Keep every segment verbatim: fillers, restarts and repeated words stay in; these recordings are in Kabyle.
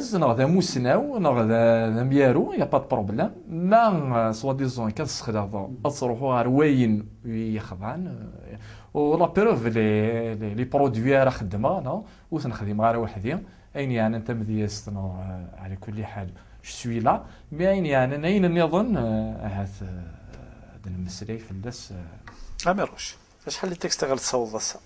Neɣ d amusnaw, neɣ d, d amyaru, y a pas de problème. Ma, euh, soi-disant, ad sexleɣ, ad truḥu ɣer wayen i yexḍan, euh, u la preuve, les, les, les produits ara xeddmeɣ, non? Ur ten-xdimeɣ ara weḥd-i. Ayen yeɛnan tamedyazt, neɣ, euh, ɛla kulli ḥal, je suis là. Mais ayen yeɛnan ayen nniḍen, euh, ahat, euh, ad nemmeslay fell-as, euh. Amiruc, acḥal n texte i ɣ-d-tessawḍeḍ ass-a?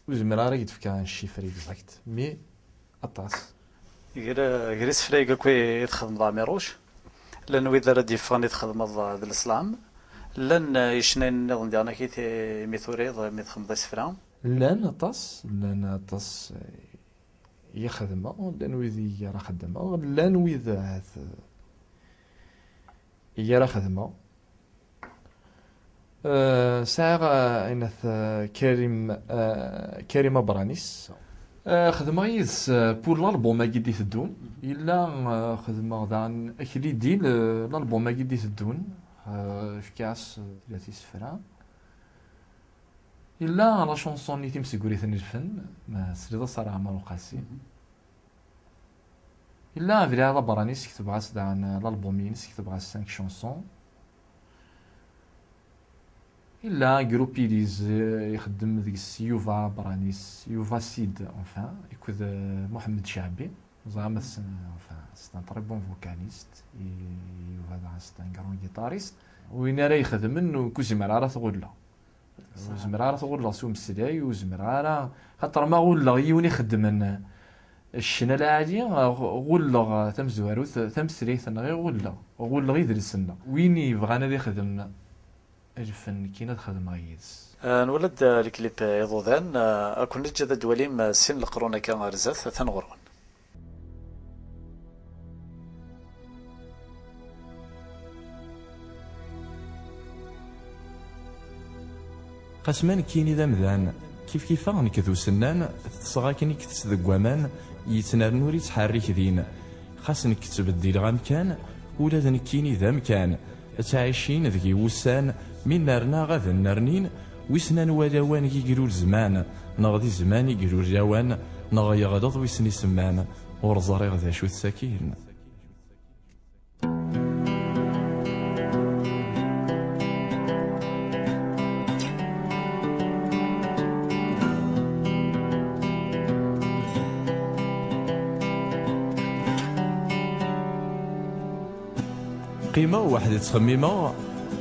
Ur zmireɣ ara ad k-d-fkeɣ un chiffre exact, mais aṭas. Gar, gar isefra-agi akk i txedmeḍ a Ɛmiruc, llan wid ara d-yeffɣen i txedmeḍ d leslam, llan, eh, icennayen nniḍen diɣen akit i, imi turiḍ, imi txedmeḍ isefra? Llan aṭas, llan aṭas, eh, i xedmeɣ, llan wid i ara xedmeɣ, llan wid ahat, eh, i ara xedmeɣ. Euh, sɛiɣ, euh, inat, euh, Karim, euh, Karim Abranis. Euh, xedmeɣ yid-s, euh, pour l'album-agi d-iteddun. Yella, euh, xedmeɣ daɣen akli-d i l-, l'album-agi d-iteddun. Euh, fkiɣ-as, euh, tlata isefra. Yella la chanson-nni Timsegrit n lfen, ma tesliḍ-as ara Ɛmer Uqasi. Yella Belɛid Abranis, ketbeɣ-as daɣen, euh, l'album-ines, ketbeɣ-as cinq chansons. Yella groupe Iliz, euh, ixeddem deg-s Yuba Abranis, Yuba Sid, enfin, akked, euh, Mohamed Chabi. Ẓriɣ ma tessen, enfin, c'est un très bon vocaliste, et Yuba daɣen c'est un grand guitariste. Win ara ixedmen, ur k-zemreɣ ara tɣulleɣ. Ur zemreɣ ara tɣulleɣ s umeslay, ur zemreɣ ara, xaṭer ma ɣulleɣ yiwen ixeddmen ccna lɛali, ɣulleɣ tamezwarut, tameslayt-nneɣ i ɣulleɣ, ɣulleɣ idles-nneɣ. Win yebɣan ad ixdem lfen, nekkini ad xedmeɣ yid-s. Ah, nwala-d, ah, lklip iḍudan, ah, ad ken-neǧǧ ad d-twalim, ah, sin leqrun akka ar zdat, atan ɣur-wen. Xas ma nekkini d amdan, kifkif-aɣ nekk d usennan, teṭṭseɣ akken i itett deg waman, yettnerni ur ittḥerrik din. Xas nekk ttbeddileɣ amkan, ula d nekkini d amkan. Ttɛicin deg-i wussan, mi nnernaɣ ad nnernin, wissen anwa lawan i igrur zman, neɣ d izman i igrur lawan, neɣ yeɣleḍ wissen isemman, ur ẓriɣ d acu-t sakin. Qqimeɣ weḥd-i ttxemmimeɣ,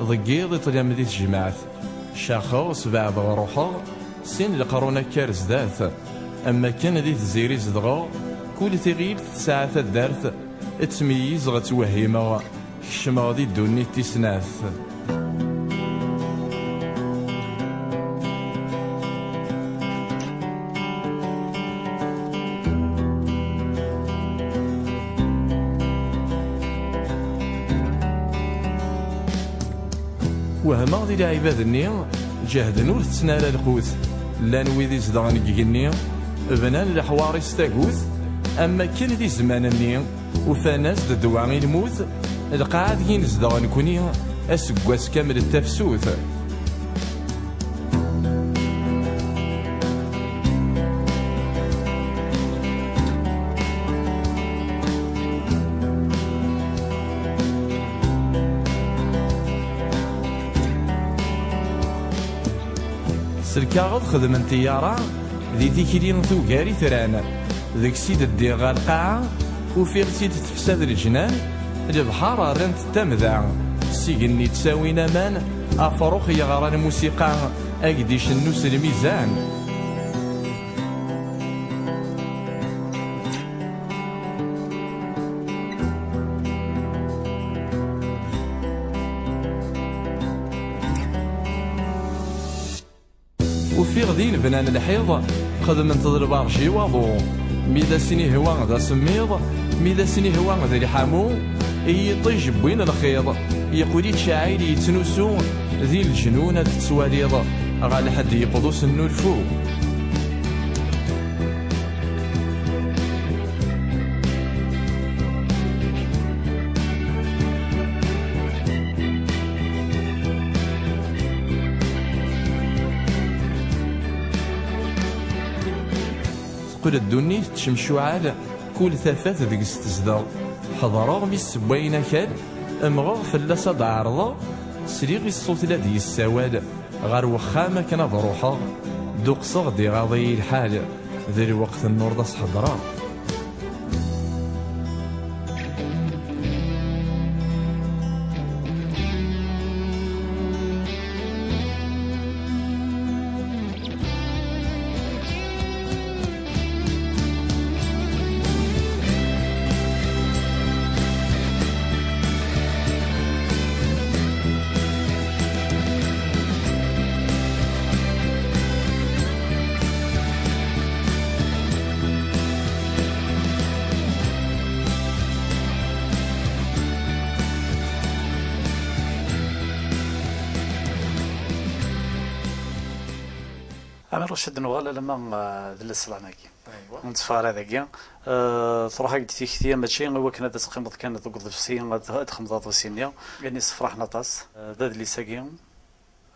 deg yiḍ i ṭṭlam di tejmaɛt. Caxeɣ, sbeɛdeɣ, ruḥeɣ, sin leqrun akka ar zdat. Am wakken di tziri zedɣeɣ, kul tiɣilt tesɛa taddart, ttmeyyizeɣ, ttwehhimeɣ, kecmeɣ di ddunit tis snat. Wehmeɣ di lɛibad-nni, ǧehden ur tetten ara lqut. Llan wid izedɣen deg igenni, bnan leḥwar-is tagut, am wakken di zzman-nni, ufan-as-d ddwa i lmut, lqaɛa deg i nezdeɣ nekni, aseggas kamel d tafsut. S lkaɣeḍ xedmen tiyyara, di tikli tugar itran. Deg-s i d-ddiɣ ɣer lqaɛa, ufiɣ-tt-id tefsa d leǧnan, lebḥer rran-t d tamda. S igenni ttawin aman, afrux yeɣra lmusiqa, ad k-d-icennu s lmizan. Ufiɣ din bnan lḥiḍ, xedmen-t d lberǧ i waḍu. Mi d asen-ihwa d asemmiḍ, mi d asen-ihwa d lḥamu, i yiṭij wwin lxiḍ, yeqqel ittceɛɛil yettnusu, di leǧnun ad tettwaliḍ, ɣer lḥedd yeqqeḍ usennulfu. Teqqel ddunit teččem ccuɛal, Ul tafat deg-s tezdeɣ. Ḥeḍreɣ mi ssewwayen akal, mmɣeɣ fell-as ad d-ɛerḍeɣ, sliɣ i ṣṣut la d-yessawal. Ɣer wexxam akken ad ruḥeɣ, duqseɣ-d iɣaḍ-iyi lḥal, d lweqt n ur d as-ḥeḍreɣ. Ɛmiruc, ad d-nuɣal alamma, eh, d leslam-agi. Aywa. Ur netteffeɣ ara dagi. Eh, truḥ-ak-d tikti mačči i wakken ad teqqimeḍ kan deg uḍebsi, ad, ad txedmeḍ aḍebsi-nni. Ayen yessefraḥen aṭas, eh, d adlis-agi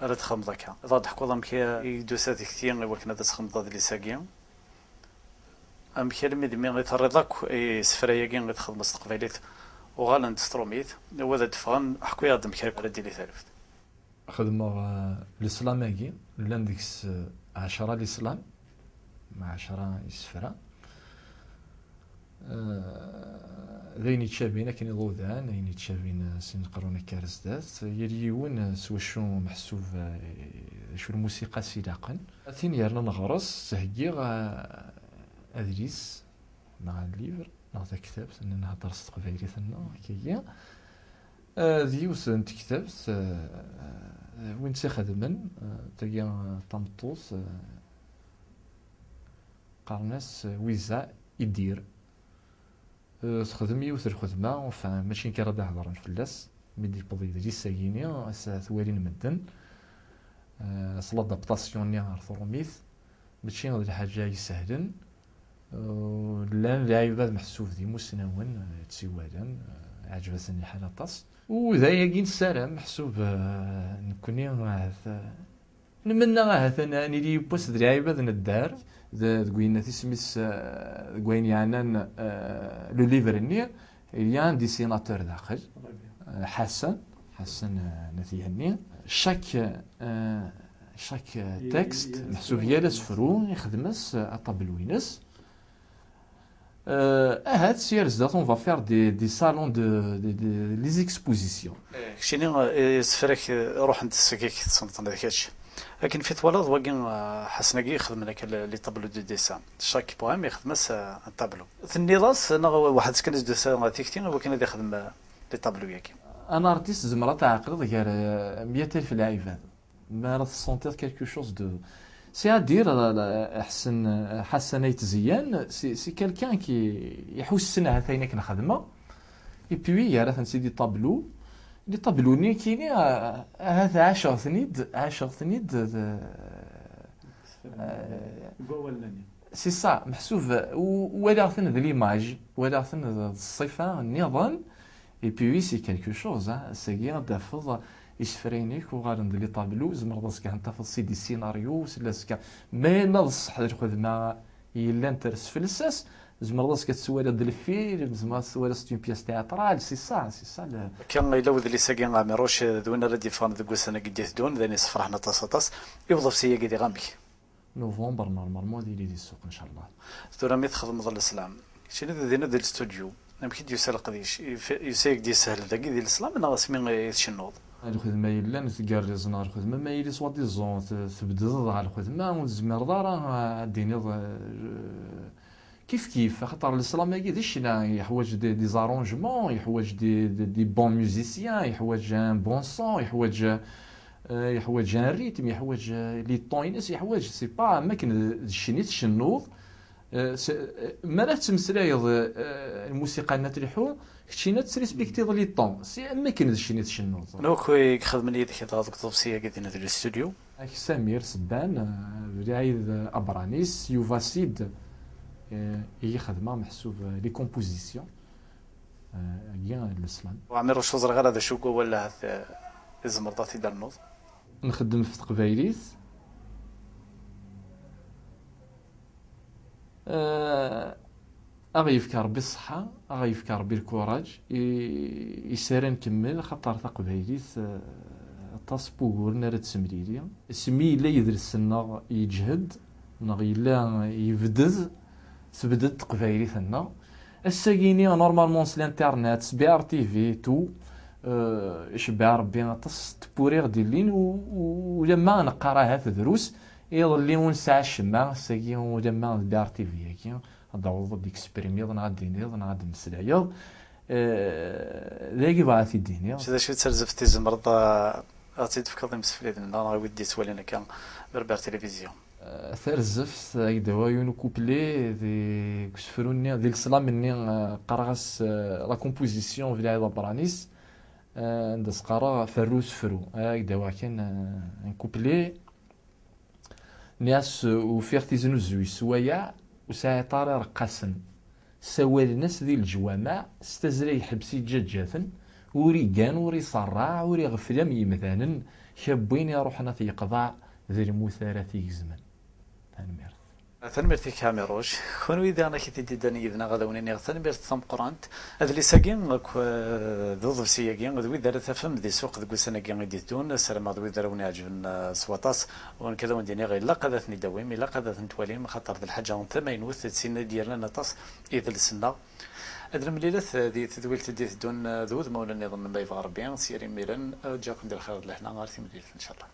ara txedmeḍ akka. Ad aɣ-d-teḥkuḍ amek i d-tusa tikti i wakken ad txedmeḍ adlis-agi. Amek almi d mi i terriḍ akk isefra-agi i txedmeḍ s teqbaylit uɣalen-d s trumit, wa ad d-ffɣen, ḥku-yaɣ-d amek ara d-tili taluft. Xedmeɣ, eh, leslam-agi, llan deg-s, eh, ɛecra leslam, ɛecra isefra. Eh, d ayen yettcabin akken iḍudan, ayen yettcabin, eh, sin iqerrunen akka ar zdat, yal yiwen, eh, s wacu meḥsub, eh, d acu lmusiqa s ilaqen. A tin yernan ɣer-s, theggiɣ, eh, adlis, neɣ livre, neɣ taktabt, nehder s teqbaylit-nneɣ, akkagi. Eh, d yiwet n tektabt, eh, eh, win tt-ixedmen, eh, tagi, eh, tameṭṭut, eh, qqaren-as, eh, Wiza Idir. Eh, texdem yiwet n lxedma, enfin, mačči nekk ara d-ihedren fell-as, mi d-yewweḍ yedlis-agi-ni, ass-a t-walin medden, eh, s l'adaptation-nni ɣer trumit, mačči d lḥaǧa isehlen. Eh, llan lɛibad meḥsub d imusnawen, eh, tt-iwalan, eh, iɛǧeb-asen lḥal aṭas. U d ayagi nessaram, meḥsub, eh, nekkni ahat, eh, nmenna ahat ad, ad nili yiwwas d lɛibad n ddar, d, deg wayen isem-is, eh, deg wayen yeɛnan, eh, le livre-nni, il y a un dessinateur daxel, eh, Ḥasan, Ḥasan, eh, n At Ihenni. Chaque, eh, chaque, eh, texte, meḥsub yal asefru, ixdem-as, eh, aṭablu-ines. Euh, ahat, si ar zdat, on va faire des, des salons de, de, de, les expositions. Eh, keččini, eh, isefra-k, eh, ruḥen-d seg-k, tessneḍ-ten d kečč. Akken fi twalaḍ, wagi, eh, Ḥasan-agi ixedmen akka le, les tableaux de dessin. Chaque poème ixdem-as, eh, un tableau. Tenniḍ-as, neɣ weḥd-s kan i s-d-tusa tikti, i wakken ad ixdem, eh, les tableaux-agi? Un artiste, tzemreḍ ad tɛeqleḍ gar, eh, meyya alef lɛibad. Mi ara tessenṭiḍ quelque chose de, c'est-à-dire, la, la, Ḥsen, Ḥasan Ayt Zeyyan, c'est, c'est quelqu'un qui iḥussen ahat ayen akken xedmeɣ, et puis yerra-ten c'est des tableaux, les tableaux-nni kini, ah, ahat ɛaceɣ-ten-id, ɛaceɣ-ten-id, d, eh, c'est ça, meḥsub, u-, walaɣ-ten d l'image, walaɣ-ten d, d ṣṣifa nniḍen, Et puis, oui, c'est quelque chose, hein. Ass-agi ad d-tafeḍ isefra-inek uɣalen d les tableaux, tzemreḍ azekka ad tafeḍ c'est des scénarios, c'est la azekka. Mais ma d ṣṣeḥ d lxedma yellan ters fell-as, tzemreḍ azekka ad twaliḍ d lfilm, tzemreḍ ad twaliḍ c'est une pièce théâtrale, c'est ça, c'est ça le. Akka yella wedlis-agi, Ɛmiruc, d win ara d-yeffɣen deg wussan-agi d-iteddun, d ayen yessefraḥen aṭas, aṭas. I uḍebsi-agi diɣ amek? Novembre, normalement, ad yili di ssuq, ncallah. Tura mi txedmeḍ leslam, keččini d dinna di lstudyu, amek i d-yusa leqdic? Yef-, yusa-yak-d yeshel dagi di leslam neɣ asmi i tcennuḍ? Lxedma yellan tgerrez neɣ lxedma ma yili soi-disant t-, tbeddeḍ ɣer lxedma, ur tezmireḍ ara ad d-tiniḍ, eh, kif kif, axaṭer leslam-agi d ccna, yeḥwaǧ des, des arrangements, yeḥwaǧ des, des, des bons musiciens, yeḥwaǧ un bon son, yeḥwaǧ, eh, yeḥwaǧ un rythme, yeḥwaǧ, eh, les tons-ines, yeḥwaǧ, c'est pas am akken d, d ccna i tcennuḍ. Eh, s-, eh, mi ara tettmeslayeḍ, eh, lmusiqa-nni ad tleḥḥu, keččini ad tesrispektiḍ les tons, c'est am akken d ccna i tcennuḍ. Anwa akk i ixedmen yid-k dɣa deg uḍebsi-agi dinna di lstudyu? Ak Samir Seddan, eh, Belɛid Abranis, Yuba Sid, eh, i yi-xedmeɣ meḥsub, eh, les compositions, eh, agi n leslam. Ɛmiruc, ur ẓriɣ ara d acu n wawal ahat, eh, i tzemreḍ ad t-id-ternuḍ. Nxeddem f teqbaylit. Eh, A ɣ-yefk Ṛebbi ṣṣeḥḥa, a ɣ-yefk Ṛebbi lkuraǧ, i, i s ara nkemmel, xaṭer taqbaylit, eh, aṭas n wuguren ara d-semlili. Asmi yella yidles-nneɣ yeǧhed, neɣ yella yebded, tebded teqbaylit-nneɣ. Ass-agi-ni, normalement, s l'internet, s B R T V, tout, eh, icebbeɛ Ṛebbi aṭas n tewwura i ɣ-d-illin, u, u, ulamma neqqar ahat drus, iḍelli ur nesɛi acemma, ass-agi ulamma d B R T V-agi, ad d-taweḍ ad d-eksprimiḍ, neɣ ad d-tiniḍ, neɣ ad d-temmeslayeḍ. Eh, d agi bɣa ad t-id-iniḍ. D acu i d tarzeft i tzemreḍ, eh, ad tt-id-tefkeḍ imsefliden-nneɣ neɣ wid d-yettwalin akka berber tilivizyu? Eh, tarzeft, ad ak-d-awiɣ yiwen ukupli di, deg usefru-nni, di leslam-nni, eh, qqareɣ-as, eh, la composition Belɛid Abranis, eh, anda s-qqareɣ ferru usefru. Ad ak-d-awiɣ kan, eh, un couplet. Nniɣ-as, ufiɣ tiznuzu yeswayeɛ, ur sɛiɣ ara ireqqasen. Ssawalen-as di leǧwameɛ, s tazzla yeḥbes iǧǧaǧǧaten, ur igan, ur iṣerreɛ, ur iɣefl am yimdanen, kra n win iruḥen ad t-yeqḍeɛ, d lmut ara t-igezmen. Tanemmirt. Tanemmirt-ik a Ɛmiruc. Kunwi daɣen ak-t-id-iddan yid-neɣ, ad awen-iniɣ tanemmirt tameqqrant. Adlis-agi akk, eh, d uḍebsi-agi, d wid ara tafem di ssuq deg ussan-agi i d-iteddun, ssarameɣ d wid ara wen-iɛeǧben, eh, s waṭas. U nekk ad awen-d-iniɣ, ilaq ad ten-id-tawim, ilaq ad ten-twalim, xaṭer d lḥaǧa d tamaynut, d tin i d-yernan aṭas idles-nneɣ. Ad nemlilet di tedwilt i d-iteddun, eh, d wudmawen nniḍen ma yebɣa Rebbi, s yir imiren, eh, ǧǧaken di lxir d leḥna, ar timlilit, ncallah.